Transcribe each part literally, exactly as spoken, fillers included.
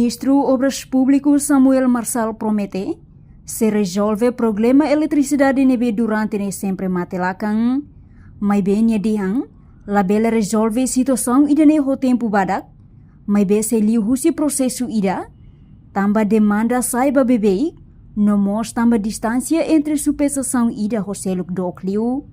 Ministru Obras Públikas Samuel Marçal promete sei rezolve problema eletrisidade ne'ebé durante ne'e sempre mate lakan. Maibé nia dehan, labele rezolve situasaun ida-ne'e ho tempu badak, maibé sei liu husi prosesu ida, tanba demanda sai ba beibeik, no mós tanba distánsia entre subestasaun ida ho seluk dook liu.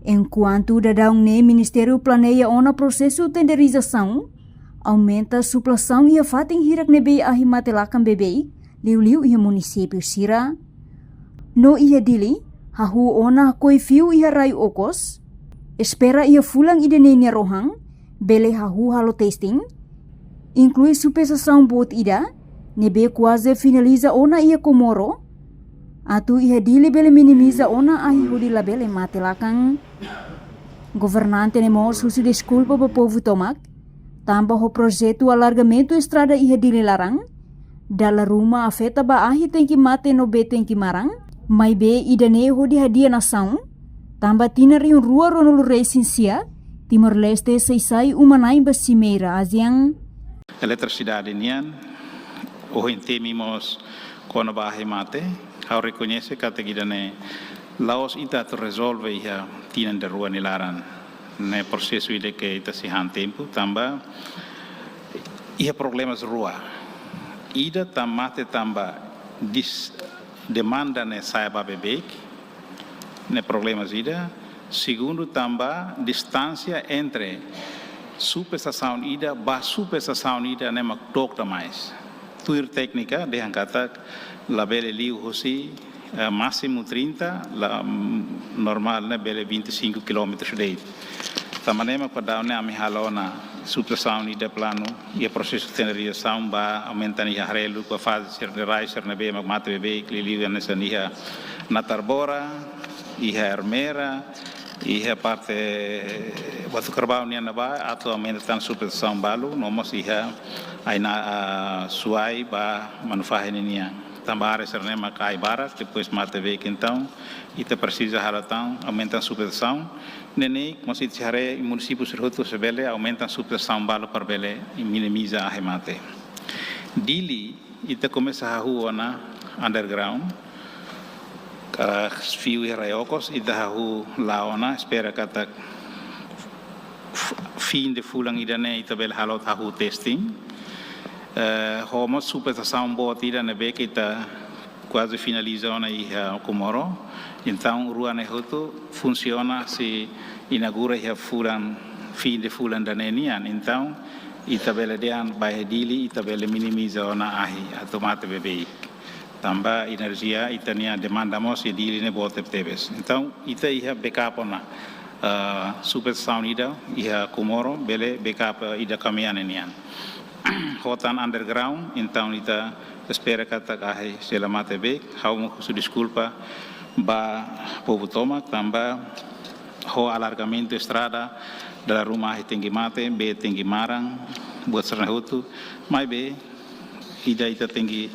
Enkuantu daudaun ne'e Ministériu planeia ona prosesu tenderizasaun, aumenta subestasaun iha fatin hirak ne'ebé ahi mate lakan beibeik, liuliu iha munisípiu sira. No iha Dili, hahú ona hakoi fiu iha rai okos, espera iha fulan ida-ne'e nia rohan, bele hahú halo testing, inklui subestasaun boot ida, ne'ebé kuaze finaliza ona iha Comoro, atu iha Dili bele minimiza ona ahi hodi labele mate lakan. Governante ne'e mós husu deskulpa ba povu tomak, tanba ho projetu alargamentu estrada iha Dili laran, dala ruma afeta ba ahi tenke mate no bee tenke maran, maibé ida-ne'e hodi hadi'a nasaun, tanba tinan rihun rua ruanulu resin sia, Timor-Leste sei sai uma-na'in ba simeira ASEAN. Eletrisidade nian, ohin temi mós kona-ba ahi mate, ha'u rekoñese katak ida-ne'e la'ós ita atu rezolve iha tinan ida rua nia laran. Ne'e prosesu ida ke ita sei han tempu, tanba iha problemas rua. Ida tan mate tanba dis-, demanda ne'e sa'e ba beibeik, ne'e problemas ida. Segundu, tanba distánsia entre subestasaun ida ba subestasaun ida ne'e mak dook demais. Tuir téknika dehan katak labele liu husi, eh, másimu trinta, la, mm, normál ne'e bele vinte e cinco quilómetros de'it. Tanba ne'e mak daudaun ne'e ami halo ona subestasaun ida planu, iha prosesu tenderizasaun ba aumenta nia haree luk ba faze sira-ne'e, rai sira-ne'ebé mak mate beibeik, liuliu hanesan iha Natarbora, iha Ermera, iha parte Batu Karvau nian ne'ebá, atu aumenta tan subestasaun balu, no mós iha Aina, ah, Suai ba Manufahi ninian. Tanba área sira-ne'e mak ai barak, depois mate beibeik, entaun ita presiza halo tan, aumenta subestasaun. Ne'e ne'e, mós ita haree munisípiu sira hotu sei bele aumenta subestasaun balu para bele minimiza ahi mate. Dili, ita komesa hahú ona underground. Ka fiu iha rai okos, ita hahú la'o ona, espera katak f-, fin de fulan ida-ne'e ita bele halo hahú testing. Eh, ho mós subestasaun boot ida ne'ebé ke ita kuaze finaliza ona iha Comoro. Entaun, rua ne'e hotu funsiona, sei inaugura iha fulan, fin de fulan ida-ne'e nian. Entaun, ita bele dehan ba iha Dili, ita bele minimiza ona ahi atu mate beibeik. Tanba enerjia ita-nia demanda mós iha Dili ne'e boot tebetebes. Entaun, ita iha backup ona, ah, subestasaun ida iha Comoro, bele backup, eh, ida Camean nian. Ho tan underground, entaun ita espera katak ahi sei la mate beibeik, ha'u mós husu deskulpa ba povu tomak, tanba ho alargamentu estrada, dala ruma ahi tenke mate, bee tenke maran, buat sira-ne'e hotu, maibé ida ita tenke,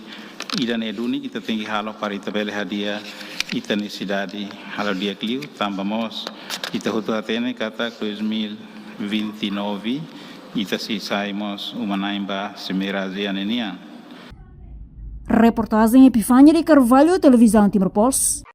ida-ne'e duni ita tenke halo para ita bele hadi'a ita-nia sidade halo di'ak liu, tanba mós ita hotu hatene katak dois mil vinte e nove ita sei sai mós uma-na'in ba simeira ASEAN nian. Reportajen Epifania de Carvalho, Televizaun Timor Post.